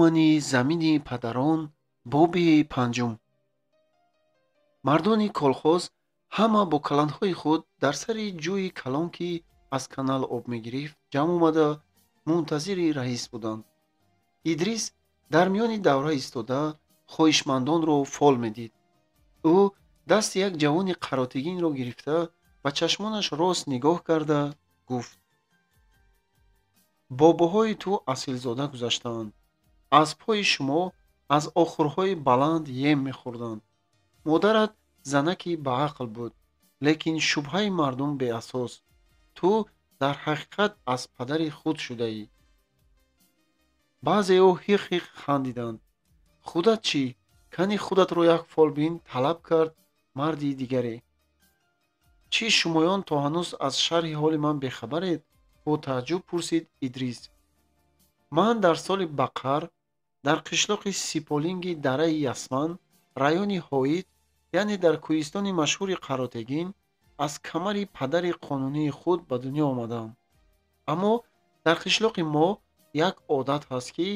Романи Замини падарон, боби панҷум. Мардони колхоз ҳама бо каландҳои худ дар сари ҷӯи калон, ки аз канал об мегирифт, ҷамъ омада мунтазири раис буданд. Идрис дар миёни давра истода хоҳишмандонро фол медид. Ӯ дасти як ҷавони қаротегинро гирифта, ба чашмонаш рост нигоҳ карда гуфт: бобоҳои ту асилзода гузаштаанд. Аспҳои шумо аз охурҳои баланд ем мехӯрданд. Модарат занаки баақл буд, лекин шубҳаи мардум беасос. Ту дар ҳақиқат аз падари худ шудаӣ. Баъзеҳо ҳиқ-ҳиқ хандиданд. Худат чӣ? Кани худатро як фолбин, талаб кард марди дигаре. Чӣ, шумоён то ҳанӯз аз шарҳи ҳоли ман бехабаред? Бо тааҷҷуб пурсид Идрис. Ман дар соли Бақар дар қишлоқи Сиполинги дараи Ясман, райони Ҳоит, яъне дар кӯҳистони машҳури Қаротегин, аз камари падари қонунии худ ба дунё омадам. Аммо дар қишлоқи мо як одат ҳаст, ки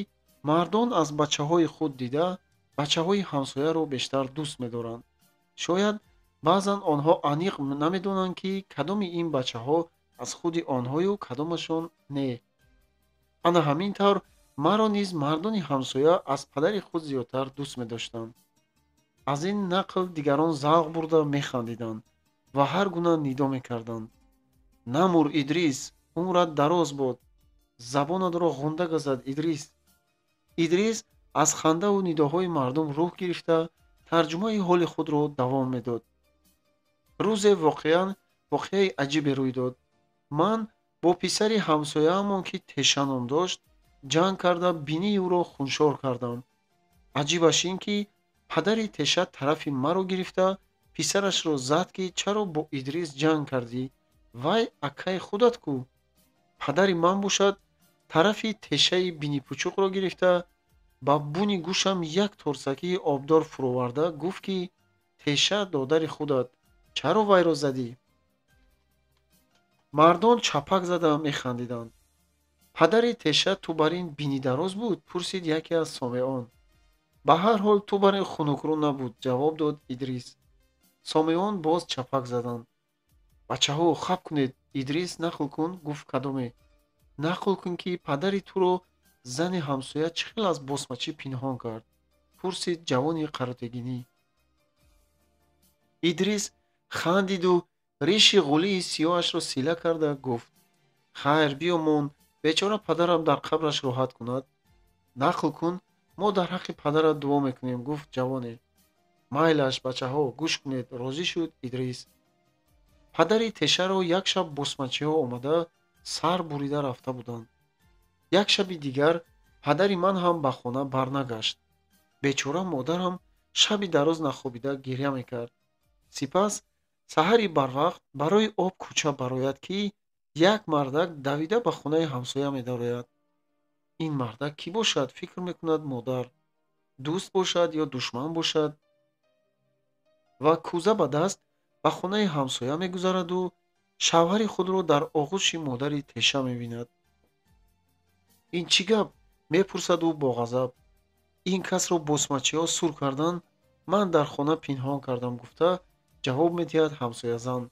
мардон аз бачаҳои худ дида бачаҳои ҳамсояро бештар дӯст медоранд. Шояд баъзан онҳо аниқ намедонанд, ки кадоми ин бачаҳо аз худи онҳою кадомашон не. Ана ҳамин тавр маро низ мардони ҳамсоя аз падари худ зиёдтар дӯст медоштанд. Аз ин нақл дигарон завқ бурда механдиданд ва ҳар гуна нидо мекарданд. Намур, Идрис, умрат дароз бод, забонатро ғунда газад, Идрис. Идрис аз хандаву нидоҳои мардум рӯҳ гирифта тарҷумаи ҳоли худро давом медод. Рӯзе воқеан воқеаи аҷибе рӯй дод. Ман бо писари ҳамсояамон, ки Теша ном дошт, ҷанг карда бинии ӯро хуншор кардам. Аҷибаш ин ки падари Теша тарафи маро гирифта писарашро зад, ки чаро бо Идрис ҷанг кардӣ? Вай акаи худат кӯ. Падари ман бошад тарафи Тешаи бинипучуқро гирифта ба буни гӯшам як торсакии обдор фуроварда гуфт, ки Теша додари худат, чаро вайро задӣ? Мардон чапак зада механдиданд. Падари Теша ту бар ин бинидароз буд? Пурсид яке аз сомеон. Ба ҳар ҳол ту бар ин хунукрӯ набуд, ҷавоб дод Идрис. Сомеон боз чапак заданд. Бачаҳо, хаб кунед, Идрис нақл кун, гуфт кадоме. Нақл кун, ки падари туро зани ҳамсоя чӣ хел аз босмачӣ пинҳон кард? Пурсид ҷавони қаротегинӣ. Идрис хандиду риши ғулии сиёҳашро сила карда гуфт: хайр, биёмон, бечора падарам дар қабраш роҳат кунад. Нақл кун, мо дар ҳаққи падарат дуо мекунем, гуфт ҷавоне. Майлаш, бачаҳо, гӯш кунед, розӣ шуд Идрис. Падари Тешаро як шаб босмачиҳо омада сар бурида рафта буданд. Як шаби дигар падари ман ҳам ба хона барнагашт. Бечора модарам шаби дароз нахобида гиря мекард. Сипас саҳари барвақт барои об кӯча барояд, ки як мардак давида ба хонаи ҳамсоя медарояд. Ин мардак кӣ бошад, фикр мекунад модар. Дӯст бошад ё душман бошад? Ва кӯза ба даст ба хонаи ҳамсоя мегузараду шавҳари худро дар оғӯши модари Теша мебинад. Ин чӣ гап? Мепурсад ӯ бо ғазаб. Ин касро босмачиҳо сур кардан, ман дар хона пинҳон кардам, гуфта ҷавоб медиҳад ҳамсоязан.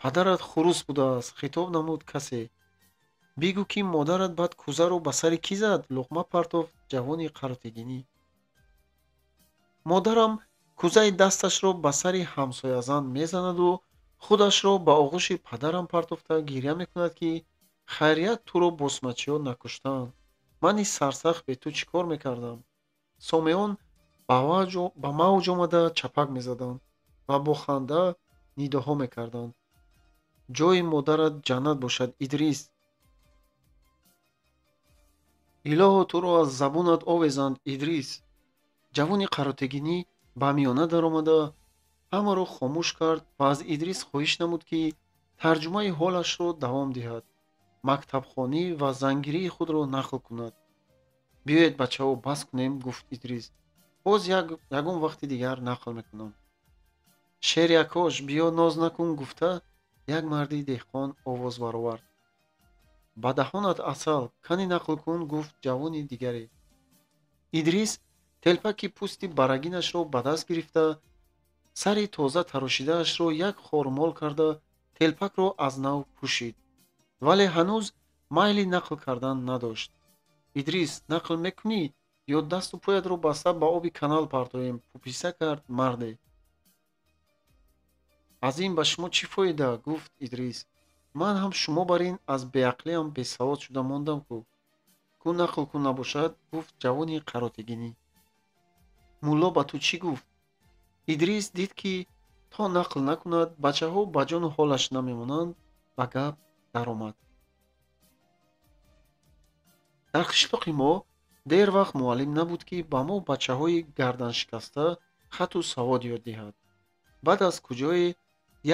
Падарат хурус будааст, хитоб намуд касе. Бигӯ, ки модарат баъд кӯзаро ба сари кӣ зад? Луқма партофт ҷавони қаротегинӣ. Модарам кӯзаи дасташро ба сари ҳамсоязан мезанаду худашро ба оғӯши падарам партофта гиря мекунад, ки хайрият туро босмачиҳо накуштаанд. Мани сарсахт бе ту чӣ кор мекардам? Сомеон ба мавҷ омада чапак мезаданд ва бо ханда нидоҳо мекарданд. Ҷои модарат ҷаннат бошад, Идрис. Илоҳо туро аз забонат овезанд, Идрис. Ҷавони қаротегинӣ ба миёна даромада ҳамаро хомӯш кард ва аз Идрис хоҳиш намуд, ки тарҷумаи ҳолашро давом диҳад, мактабхонӣ ва зангирии худро нақл кунад. Биёед, бачаҳо, бас кунем, гуфт Идрис. Боз ягон вақти дигар нақл мекунам. Шерякош, биё ноз накун, гуфта як марди деҳқон овоз баровард. Ба даҳонат асал, кани нақл кун, гуфт ҷавони дигаре. Идрис телпаки пӯсти барагинашро ба даст гирифта, сари тоза тарошидаашро як хормол карда, телпакро аз нав пӯшид. Вале ҳанӯз майли нақл кардан надошт. Идрис, нақл мекунӣ ё дасту поятро баста ба оби канал партоем? Пуписа кард марде. Аз ин ба шумо чӣ фоида? Гуфт Идрис. Ман ҳам шумо бар ин аз беақлиам бесавод шуда мондам ку. Ку нақл кун набошад, гуфт ҷавони қаротегинӣ. Мулло ба ту чӣ гуфт? Идрис дид, ки то нақл накунад, бачаҳо ба ҷону ҳолаш намемонанд, ба гап даромад. Дар қишлоқи мо дер вақт муаллим набуд, ки ба мо бачаҳои гарданшикаста хату савод ёд диҳад. Баъд аз куҷое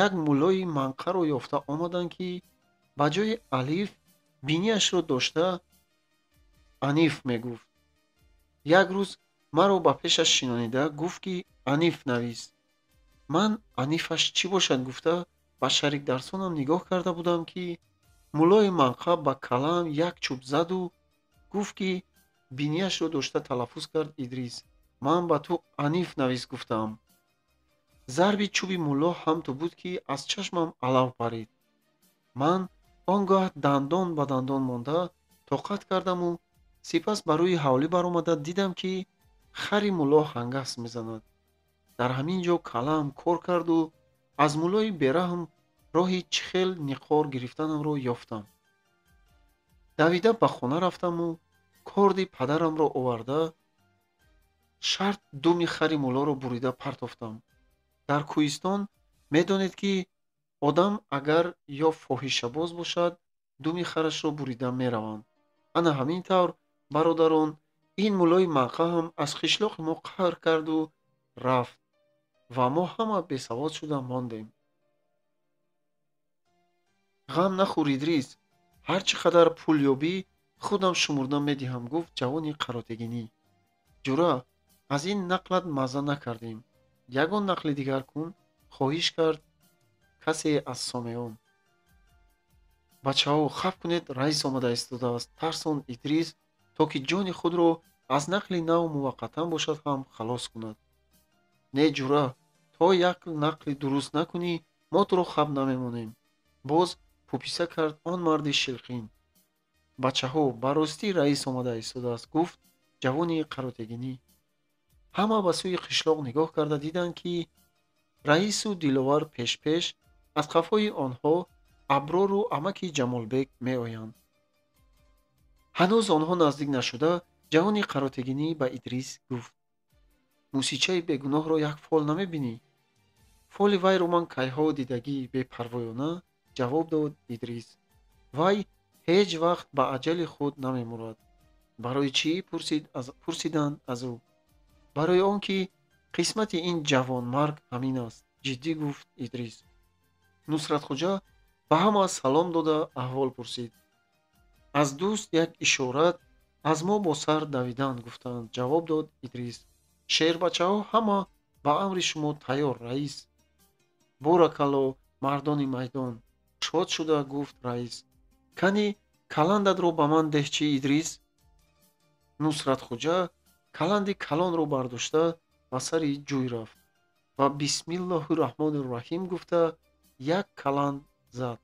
як муллои манқаро ёфта омаданд, ки ба ҷои алиф бинияшро дошта аниф мегуфт. Як рӯз маро ба пешаш шинонида гуфт, ки аниф навис. Ман анифаш чӣ бошад гуфта ба шарикдарсонам нигоҳ карда будам, ки муллои манқа ба калам як чӯб заду гуфт, ки бинияшро дошта талаффуз кард Идрис. Ман ба ту аниф навис гуфтам. Зарби чӯби мулло ҳамту буд, ки аз чашмам алав парид. Ман он гоҳ дандон ба дандон монда тоқат кардаму сипас ба рӯи ҳавлӣ баромада дидам, ки хари мулло ҳангас мезанад. Дар ҳамин ҷо калам кор карду аз муллои бераҳм роҳи чӣ хел ниқор гирифтанамро ёфтам. Давида ба хона рафтаму корди падарамро оварда шарт думи хари муллоро бурида партофтам. Дар кӯҳистон медонед, ки одам агар ё фоҳишабоз бошад, думи харашро бурида мераванд. Ана ҳамин тавр, бародарон, ин муллои манқа ҳам аз қишлоқи мо қаҳр карду рафт ва мо ҳама бесавод шуда мондем. Ғам нахӯр, Идрис, ҳар чӣ қадар пул ёбӣ, худам шумурда медиҳам, гуфт ҷавони қаротегинӣ. Ҷура, аз ин нақлат мазза накардем. Ягон нақли дигар кун, хоҳиш кард касе аз сомеон. Бачаҳо, хаб кунед, раис омада истодааст, тарсонд Идрис, то ки ҷони худро аз нақли нав муваққатан бошад ҳам халос кунад. Не, ҷура, то як нақли дуруст накунӣ, мо туро хаб намемонем. Боз пуписа кард он марди шилқин. Бачаҳо, ба ростӣ раис омада истодааст, гуфт ҷавони қаротегинӣ. Ҳама ба сӯи қишлоқ нигоҳ карда диданд, ки раису Диловар пешпеш, аз қафои онҳо Аброру амаки Ҷамолбек меоянд. Ҳанӯз онҳо наздик нашуда, ҷавони қаротегинӣ ба Идрис гуфт: мусичаи бегуноҳро як фол намебинӣ? Фоли вайро ман кайҳо дидагӣ, бепарвоёна ҷавоб дод Идрис. Вай ҳеҷ вақт ба аҷали худ намемурад. Барои чӣ? Пурсиданд аз ӯ. Барои он ки қисмати ин ҷавонмарг ҳамин аст, ҷиддӣ гуфт Идрис. Нусратхоҷа ба ҳама салом дода аҳвол пурсид. Аз дӯст як ишорат, аз мо бо сар давидан гуфтанд, ҷавоб дод Идрис. Шербачаҳо ҳама ба амри шумо тайёр, раис. Боракалло, мардони майдон, шод шуда гуфт раис. Кани каландатро ба ман деҳ чӣ, Идрис? Нусратхоҷа каланди калонро бардошта ба сари ҷӯй рафт ва бисмиллоҳи раҳмони раҳим гуфта як каланд зад.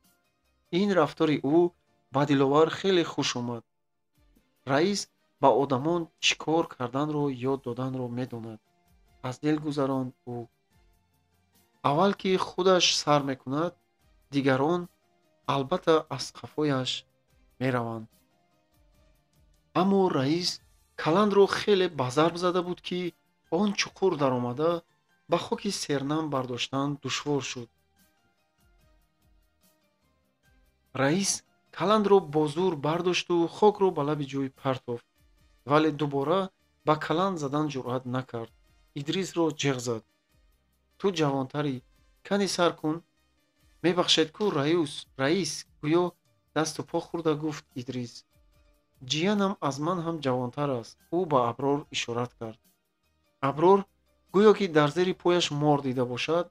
Ин рафтори ӯ ба Диловар хеле хуш омад. Раис ба одамон чӣ кор карданро ёд доданро медонад, аз дил гузаронд ӯ. Аввал ки худаш сар мекунад, дигарон албатта аз қафояш мераванд. Аммо раис каландро хеле ба зарб зада буд, ки он чуқур даромада ба хоки сернам бардоштан душвор шуд. Раис каландро бо зӯр бардошту хокро ба лаби ҷӯй партофт, вале дубора ба каланд задан ҷуръат накард. Идрисро ҷеғ зад. Ту ҷавонтарӣ, кани сар кун. Мебахшед ку, раис, гӯё дасту по хӯрда гуфт Идрис. Ҷиянам аз ман ҳам ҷавонтар аст, ӯ ба Аброр ишорат кард. Аброр гӯё ки дар зери пояш мор дида бошад,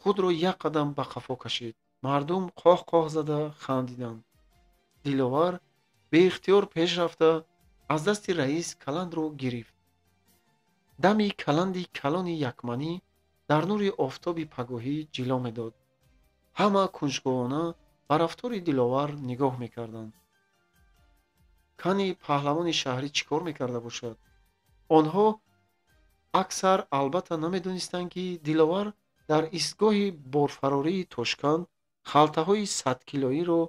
худро як қадам ба қафо кашид. Мардум қоҳ-қоҳ зада хандиданд. Диловар беихтиёр пеш рафта аз дасти раис каландро гирифт. Дами каланди калони якманӣ дар нури офтоби пагоҳӣ ҷило медод. Ҳама кунҷковона ба рафтори Диловар нигоҳ мекарданд. Кани паҳлавони шаҳрӣ чӣ кор мекарда бошад? Онҳо аксар албатта намедонистанд, ки Диловар дар истгоҳи борфарории Тошканд халтаҳои садкилоиро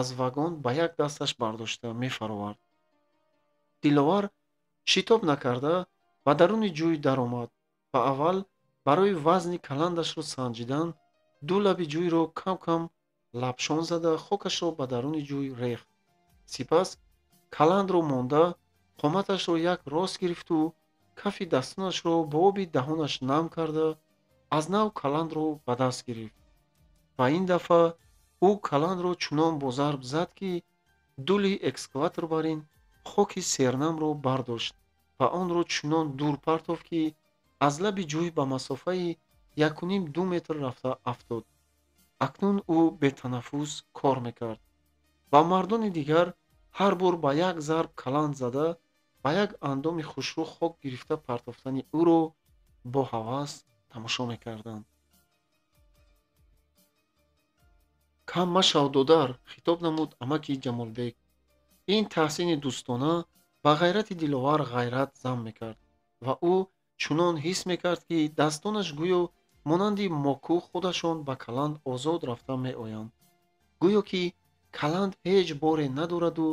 аз вагон ба як дасташ бардошта мефаровард. Диловар шитоб накарда ба даруни ҷӯй даромад ва аввал барои вазни каландашро санҷидан ду лаби ҷӯйро кам-кам лабшон зада хокашро ба даруни ҷӯй рехт. Сипас каландро монда қоматашро як рост гирифту кафи дастонашро бо оби даҳонаш нам карда аз нав каландро ба даст гирифт. Ва ин дафъа ӯ каландро чунон бо зарб зад, ки дули экскаватор бар ин хоки сернамро бардошт ва онро чунон дур партофт, ки аз лаби ҷӯй ба масофаи 1,5-2 метр рафта афтод. Акнун ӯ бетанаффус кор мекард ва мардони дигар ҳар бор ба як зарб каланд зада ба як андоми хушрӯ хок гирифта партофтани ӯро бо ҳавас тамошо мекарданд. Кам машав, додар, хитоб намуд амаки Ҷамолбек. Ин таҳсини дӯстона ба ғайрати Диловар ғайрат зам мекард ва ӯ чунон ҳис мекард, ки дастонаш гӯё монанди моку худашон ба каланд озод рафта меоянд. Гӯё ки каланд ҳеҷ боре надораду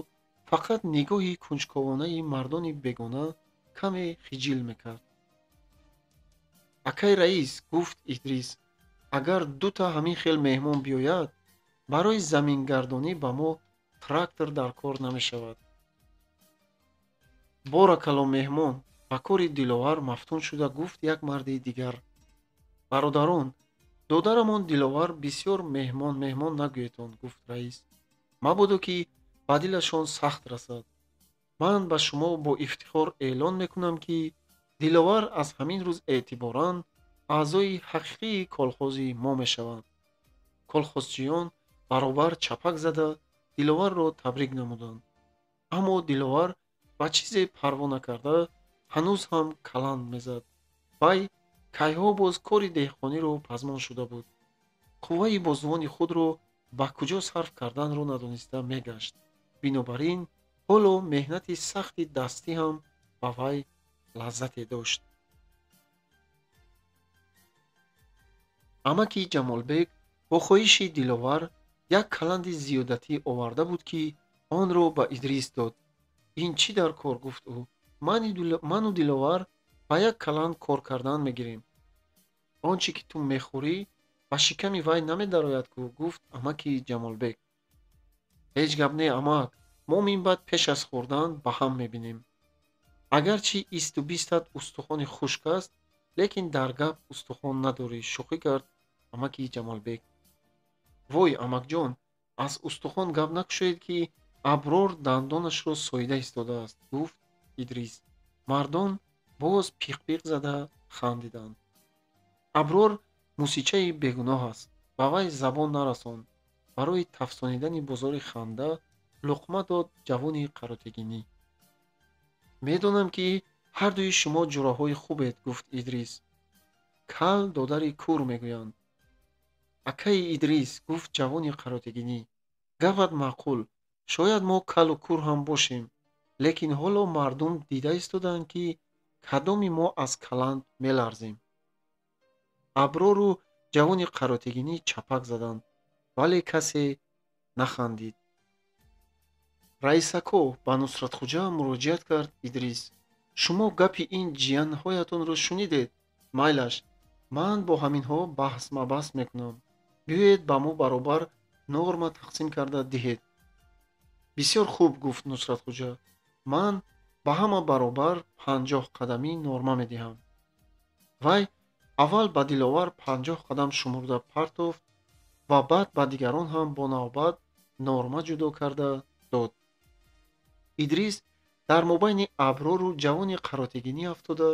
фақат нигоҳи кунҷковонаи мардони бегона каме хиҷил мекард. Акай раис, гуфт Идрис, агар дута ҳамин хел меҳмон биёяд, барои замингардонӣ ба мо трактор дар кор намешавад. Боракало меҳмон, ба кори Диловар мафтун шуда гуфт як марди дигар. Бародарон, додарамон Диловар бисёр меҳмон меҳмон нагӯетон, гуфт раис. Мабодо ки ба дилашон сахт расад. Ман ба шумо бо ифтихор эълон мекунам, ки Диловар аз ҳамин рӯз эътиборан аъзои ҳақиқии колхози мо мешавад. Колхозчиён баробар чапак зада Диловарро табрик намуданд. Аммо Диловар ба чизе парво накарда ҳанӯз ҳам каланд мезад. Вай кайҳо боз кори деҳқониро пазмон шуда буд. Қувваи бозувони худро ба куҷо сарф карданро надониста мегашт. Бинобар ин ҳоло меҳнати сахти дастӣ ҳам ба вай лаззате дошт. Амаки Ҷамолбек бо хоҳиши Диловар як каланди зиёдатӣ оварда буд, ки онро ба Идрис дод. Ин чӣ дар кор, гуфт ӯ. Ману Диловар ба як каланд кор кардан мегирем. Он чӣ ки ту мехӯрӣ ба шиками вай намедарояд ку, гуфт амаки Ҷамолбек. Ҳеҷ гап не, амак, мо минбаъд пеш аз хӯрдан ба ҳам мебинем. Агарчи исту бистат устухони хушк аст, лекин дар гап устухон надорӣ, шӯхӣ кард амаки Ҷамолбек. Вой, амакҷон, аз устухон гап накушоед, ки Аброр дандонашро соида истодааст, гуфт Идрис. Мардон боз пиқ-пиқ зада хандиданд. Аброр мусичаи бегуноҳ аст, ба вай забон нарасон. Барои тафсонидани бозори ханда луқма дод ҷавони қаротегинӣ. Медонам, ки ҳардуи шумо ҷураҳои хубед, гуфт Идрис. Кал додари кур мегӯянд. Акаи Идрис, гуфт ҷавони қаротегинӣ, гапат маъқул, шояд мо калу кур ҳам бошем, лекин ҳоло мардум дида истодаанд, ки кадоми мо аз каланд меларзем. Аброру ҷавони қаротегинӣ чапак заданд, вале касе нахандид. Раисако, ба Нусратхуҷа муроҷиат кард Идрис. Шумо гапи ин ҷиянҳоятонро шунидед? Майлаш, ман бо ҳаминҳо баҳс-мабаҳс мекунам. Биёед ба мо баробар норма тақсим карда диҳед. Бисёр хуб, гуфт Нусратхуҷа. Ман ба ҳама баробар 50 қадамӣ норма медиҳам. Вай аввал ба Диловар 50 қадам шумурда партофт ва баъд ба дигарон ҳам бо навбат норма ҷудо карда дод. Идрис дар мобайни Аброру ҷавони қаротегинӣ афтода,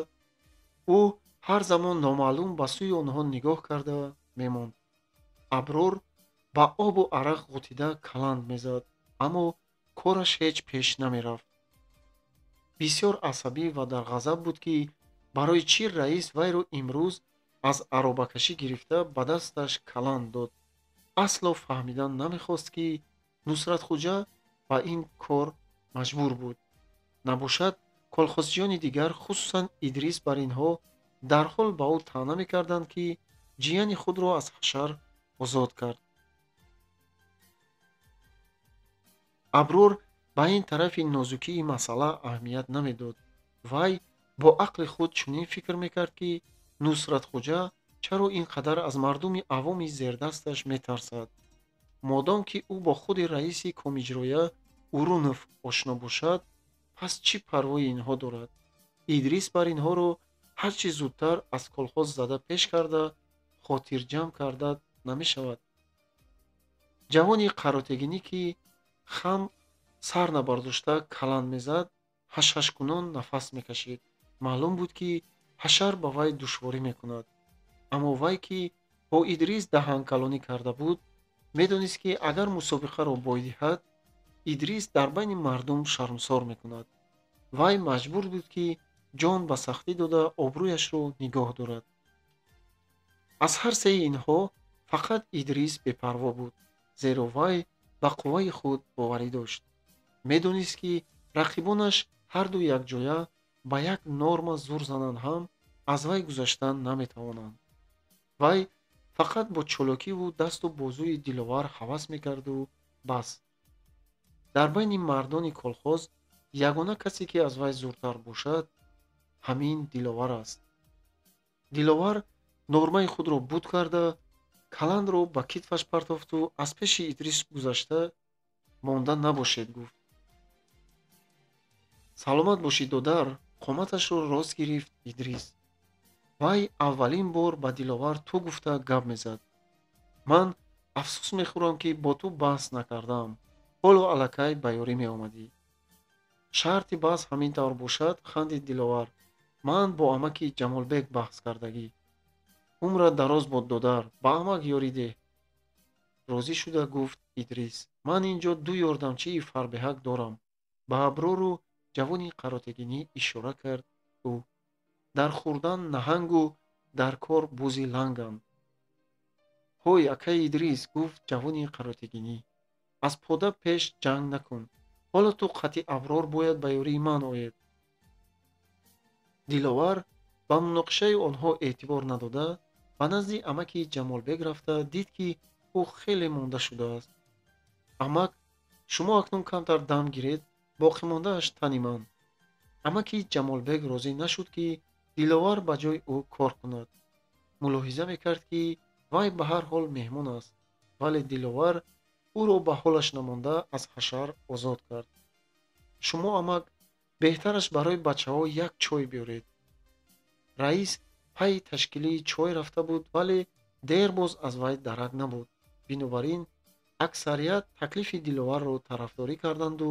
ӯ ҳар замон номаълум ба сӯи онҳо нигоҳ карда мемонд. Аброр ба обу арақ ғутида каланд мезад, аммо кораш ҳеҷ пеш намерафт. Бисёр асабӣ ва дар ғазаб буд, ки Барои чӣ раис вайро имрӯз аз аробакашӣ гирифта ба дасташ каланд дод? Асло фаҳмидан намехост, ки Нусратхуҷа ба ин кор маҷбур буд. Набошад, колхозчиёни дигар, хусусан Идрис бар инҳо, дарҳол ба ӯ таъна мекарданд, ки ҷияни худро аз ҳашар озод кард. Аброр ба ин тарафи нозукии масъала аҳамият намедод. Вай бо ақли худ чунин фикр мекард, ки Нусратхуҷа чаро ин қадар аз мардуми авоми зердасташ метарсад. Модом ки ӯ бо худи раиси комиҷроя Урунов ошно бошад, пас чӣ парвои инҳо дорад? Идрис бар инҳоро ҳар чӣ зудтар аз колхоз зада пеш карда, хотирҷамъ карда намешавад. Ҷавони қаротегинӣ, ки хам сар набардошта каланд мезад, ҳашҳашкунон нафас мекашид. Маълум буд, ки ҳашар ба вай душворӣ мекунад. Аммо вай, ки бо Идрис даҳанкалонӣ карда буд, медонист, ки агар мусобиқаро бой диҳад, Идрис дар байни мардум шармсор мекунад. Вай маҷбур буд, ки ҷон ба сахтӣ дода обрӯяшро нигоҳ дорад. Аз ҳар сеи инҳо фақат Идрис бепарво буд, зеро вай ба қувваи худ боварӣ дошт. Медонист, ки рақибонаш ҳарду якҷоя ба як норма зур зананд ҳам аз вай гузаштан наметавонанд. Вай фақат бо чолокиву дасту бозуи Диловар ҳавас мекарду бас. Дар байни мардони колхоз ягона касе, ки аз вай зуртар бошад, ҳамин Диловар аст. Диловар нормаи худро буд карда, каландро ба китфаш партофту аз пеши Идрис гузашта монда набошед гуфт. Саломат бошӣ, додар, қоматашро рост гирифт Идрис. Вай аввалин бор ба Диловар ту гуфта гап мезад. Ман афсӯс мехӯрам, ки бо ту баҳс накардаам. Ҳоло аллакай ба ёрӣ меомадӣ. Шарти баҳс ҳамин тавр бошад, хандид Диловар. Ман бо амаки Ҷамолбек баҳс кардагӣ. Умрат дароз бод, додар, ба амак ёрӣ деҳ. Розӣ шуда гуфт Идрис. Ман инҷо ду ёрдамчии фарбеҳак дорам. Ба Аброру ҷавони қаротегинӣ ишора кард ӯ. Дар хӯрдан наҳангу дар кор бузи ланганд. Ҳой, акаи Идрис, гуфт ҷавони қаротегинӣ. Аз пода пеш ҷанг накун. Ҳоло ту қати Аброр бояд ба ёрии ман оед. Диловар ба муноқишаи онҳо эътибор надода, ба назди амаки Ҷамолбек рафта дид, ки ӯ хеле монда шудааст. Амак, шумо акнун камтар дам гиред, боқимондааш тани ман. Амаки Ҷамолбек розӣ нашуд, ки Диловар ба ҷои ӯ кор кунад. Мулоҳиза мекард, ки вай ба ҳар ҳол меҳмон аст, вале Диловар ӯро ба ҳолаш намонда аз ҳашар озод кард. Шумо, амак, беҳтараш барои бачаҳо як чой биёред. Раис пайи ташкилии чой рафта буд, вале дер боз аз вай дарак набуд. Бинобар ин аксарият таклифи Диловарро тарафдорӣ карданду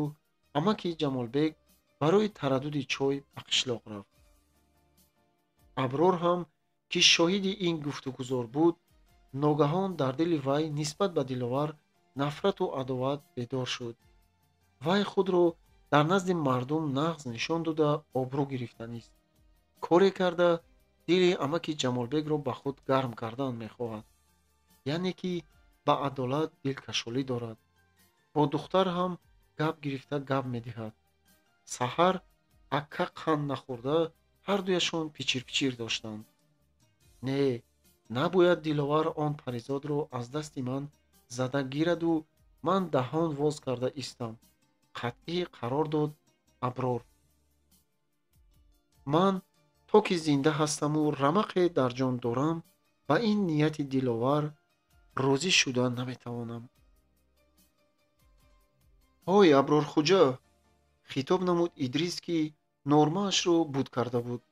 амаки Ҷамолбек барои тараддуди чой ба қишлоқ рафт. Аброр ҳам, ки шоҳиди ин гуфтугузор буд, ногаҳон дар дили вай нисбат ба Диловар нафрату адоват бедор шуд. Вай худро дар назди мардум нағз нишон дода обрӯ гирифтанист. Коре карда дили амаки Ҷамолбекро ба худ гарм кардан мехоҳад, яъне ки ба адолат дилкашолӣ дорад. Бо духтар ҳам гап гирифта гап медиҳад. Саҳар акка қанд нахӯрда ҳардуяшон пичирпичир доштанд. Не, набояд Диловар он паризодро аз дасти ман зада гираду ман даҳон воз карда истам, қатъӣ қарор дод Аброр. Ман то ки зинда ҳастаму рамақе дар ҷон дорам, ба ин нияти Диловар розӣ шуда наметавонам. Ҳой, Аброрхуҷа, хитоб намуд Идрис, ки нормаашро буд карда буд.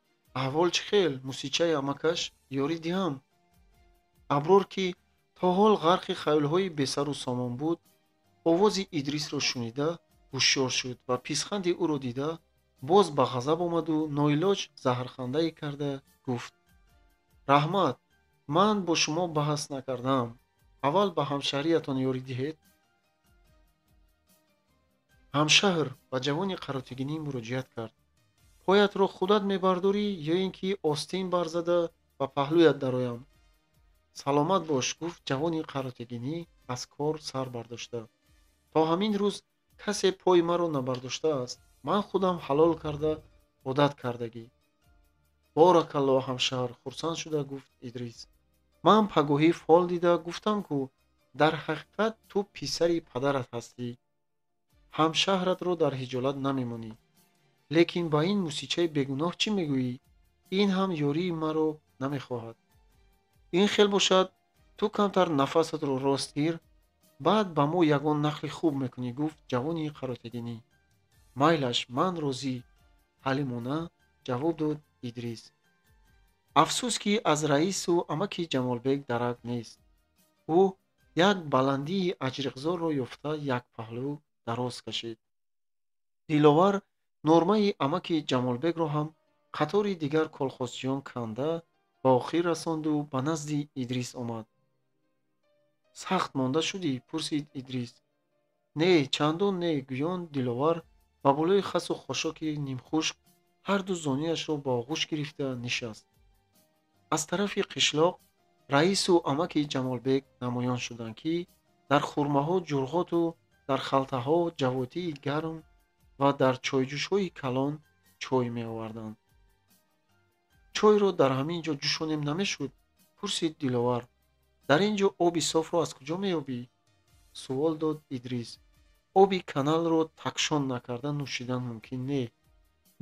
Аҳвол чӣ хел, мусичаи амакаш ёрӣ диҳам? Аброр, ки то ҳол ғарқи хаёлҳои бесару сомон буд, овози Идрисро шунида ҳушёр шуд ва писханди ӯро дида боз ба ғазаб омаду ноилоҷ заҳрхандае карда гуфт: раҳмат, ман бо шумо баҳс накардаам. Аввал ба ҳамшаҳриятон ёрӣ диҳед. Ҳамшаҳр ба ҷавони қаротегинӣ муроҷиат кард. Поятро худат мебардорӣ ё ин ки остин барзада ба паҳлӯят дароям? Саломат бош, гуфт ҷавони қаротегинӣ аз кор сар бардошта. То ҳамин рӯз касе пои маро набардоштааст. Ман худам ҳалол карда одат кардагӣ. Боракалло, ҳамшаҳр, хурсанд шуда гуфт Идрис. Ман пагоҳӣ фол дида гуфтам, ку дар ҳақиқат ту писари падарат ҳастӣ. Ҳамшаҳратро дар ҳиҷолат намемонӣ. Лекин ба ин мусичаи бегуноҳ чӣ мегӯӣ? Ин ҳам ёрии маро намехоҳад. Ин хел бошад, ту камтар нафасатро рост гир, баъд ба мо ягон нақли хуб мекунӣ, гуфт ҷавони қаротегинӣ. Майлаш, ман розӣ, ҳалимона ҷавоб дод Идрис. Афсӯс, ки аз раису амаки Ҷамолбек дарак нест. Ӯ як баландии аҷриқзорро ёфта як паҳлӯ дароз кашид. Диловар нормаи амаки Ҷамолбекро ҳам қатори дигар колхозчиён канда ба охир расонду ба назди Идрис омад. Сахт монда шудӣ? Пурсид Идрис. Не, чандон не, гӯён Диловар ба болои хасу хошоки нимхушк ҳарду зонуяшро ба оғӯш гирифта нишаст. Аз тарафи қишлоқ раису амаки Ҷамолбек намоён шуданд, ки дар хурмаҳо ҷурғоту дар халтаҳо ҷавотии гарм ва дар чойҷӯшҳои калон чой меоварданд. Чойро дар ҳамин ҷо ҷӯшонем намешуд? Пурсид Диловар. Дар ин ҷо оби софро аз куҷо меёбӣ? Суол дод Идрис. Оби каналро такшон накарда нӯшидан мумкин не.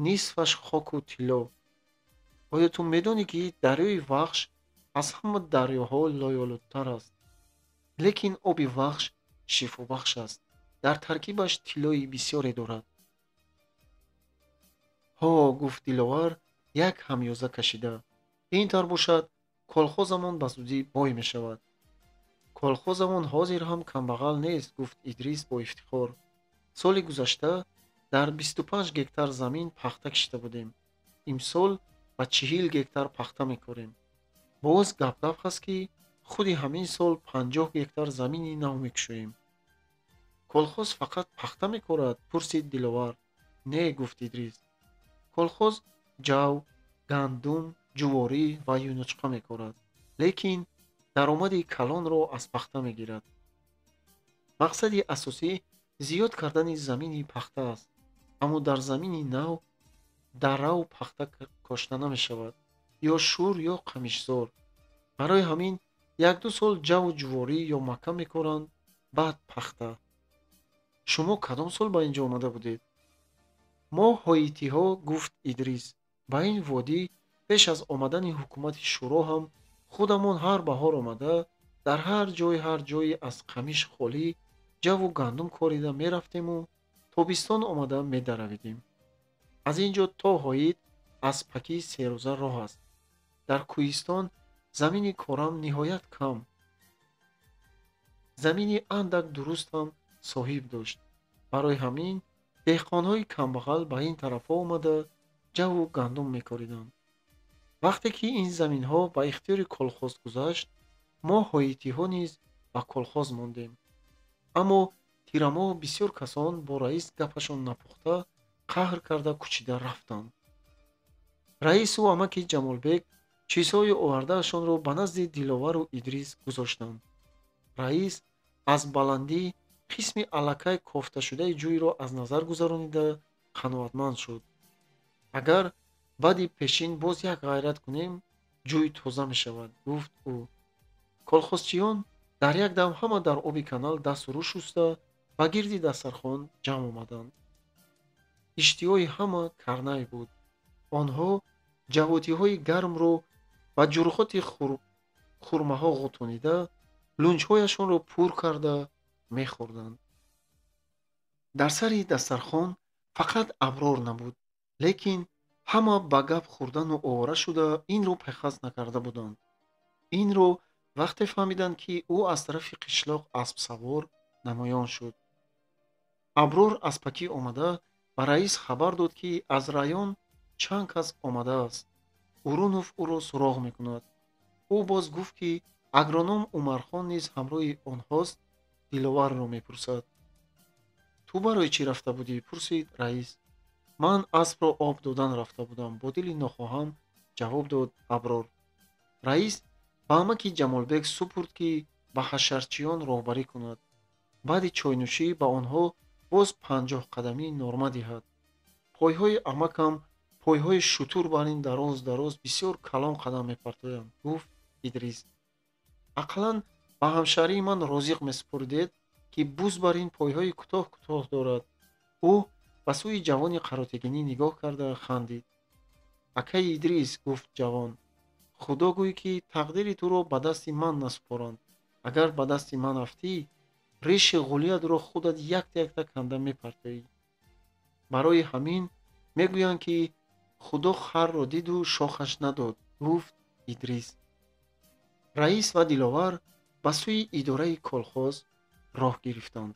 Нисфаш хоку тилло. Оё ту медонӣ, ки дарёи Вахш аз ҳама дарёҳо лоёлудтар аст? Лекин оби Вахш шифобахш аст. Дар таркибаш тиллои бисёре дорад. Ҳо, гуфт Диловар як ҳамёза кашида. Ин тавр бошад, колхозамон ба зудӣ бой мешавад. Колхозамон ҳозир ҳам камбағал нест, гуфт Идрис бо ифтихор. Соли гузашта дар 25 гектар замин пахта кишта будем. Имсол ба 40 гектар пахта мекорем. Боз гапгап ҳаст, ки худи ҳамин сол 50 гектар замини нав мекушоем. Колхоз фақат пахта мекорад? Пурсид Диловар. Не, гуфт Идрис. Колхоз ҷав, гандум, ҷуворӣ ва юнучқа мекорад, лекин даромади калонро аз пахта мегирад. Мақсади асосӣ зиёд кардани замини пахта аст, аммо дар замини нав дарав пахта кошта намешавад, ё шур ё қамишзор. Барои ҳамин як-ду сол ҷаву ҷуворӣ ё макка мекоранд, баъд пахта. Шумо кадом сол ба ин ҷо омада будед? Мо ҳоитиҳо, гуфт Идрис, ба ин водӣ пеш аз омадани ҳукумати шӯро ҳам худамон ҳар баҳор омада дар ҳар ҷой ҳар ҷое аз қамиш холӣ ҷаву гандум корида мерафтему тобистон омада медаравидем. Аз ин ҷо то ҳоит аз пакӣ серӯза роҳ аст. Дар кӯҳистон замини корам ниҳоят кам. Замини андак дуруст ҳам соҳиб дошт. Барои ҳамин деҳқонҳои камбағал ба ин тарафҳо омада ҷаву гандум мекориданд. Вақте ки ин заминҳо ба ихтиёри колхоз гузашт, мо ҳоитиҳо низ ба колхоз мондем. Аммо тирамоҳ бисёр касон бо раис гапашон напухта қаҳр карда кӯчида рафтанд. Раису амаки Ҷамолбек чизҳои овардаашонро ба назди Диловару Идрис гузоштанд. Раис аз баландӣ қисми аллакай кофташудаи ҷӯйро аз назар гузаронида қаноатманд шуд. Агар баъди пешин боз як ғайрат кунем, ҷӯй тоза мешавад, гуфт ӯ. Колхозчиён дар як дам ҳама дар оби канал дасту рӯ шуста ба гирди дастархон ҷамъ омаданд. Иштиҳои ҳама карнай буд. Онҳо ҷавотиҳои гармро ба ҷурғоти хурмаҳо ғутонида, лунҷҳояшонро пур карда мехӯрданд. Дар сари дастархон фақат Аброр набуд, лекин ҳама ба гап хӯрдану овора шуда инро пайхас накарда буданд. Инро вақте фаҳмиданд, ки ӯ аз тарафи қишлоқ аспсавор намоён шуд. Аброр аз пакӣ омада ба раис хабар дод, ки аз район чанд кас омадааст. Урунов ӯро суроғ мекунад. Ӯ боз гуфт, ки агроном Умархон низ ҳамроҳи онҳост, Диловарро мепурсад. Ту барои чӣ рафта будӣ? Пурсид раис. Ман аспро об додан рафта будам, бо дили нохоҳам ҷавоб дод Аброр. Раис ба амаки Ҷамолбек супурд, ки ба ҳашарчиён роҳбарӣ кунад. Баъди чойнӯшӣ ба онҳо боз 50 қадамӣ норма диҳад. Пойҳои амакам пойҳои шутур бар ин дароз дароз, бисёр калон қадам мепартоянд, гуфт Идрис. Ақаллан ба ҳамшаҳрии ман Розиқ месупурдед, ки буз бар ин пойҳои кӯтоҳ кӯтоҳ дорад. Ӯ ба сӯи ҷавони қаротегинӣ нигоҳ карда хандид. Акаи Идрис, гуфт ҷавон, худо гӯй, ки тақдири туро ба дасти ман насупоранд. Агар ба дасти ман афтӣ, риши ғулиятро худат якта якта канда мепартоӣ. Барои ҳамин мегӯянд, ки худо харро диду шохаш надод, гуфт Идрис. Раис ва Диловар ба сӯи идораи колхоз роҳ гирифтанд.